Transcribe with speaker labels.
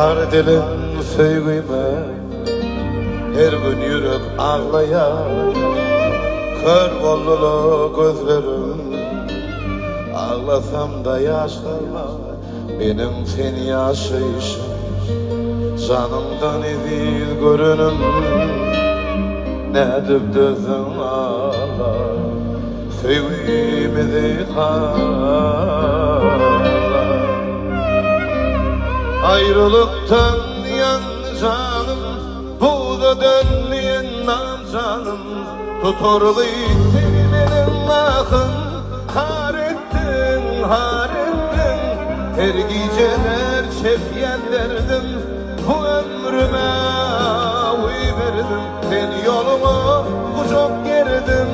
Speaker 1: Ykrar edilen söýgime Her gün ýürek aglaýar Kör boldy-la gözlerim Aglasam-da ýaş galmaz Meniň sen ýaşaýşym Janyňdan eziz görenim Nädip dözdüň Alla Söýgimizi harla. Aýralykdan ýandy janym, Buza döndi endam janym. Tutarly seni meniň ahym, Har etdiň, har etdiň. Her gijeler çekýän derdim, Bu ömrüme awy berdiň. Sen ýoluňa gujak gerdim.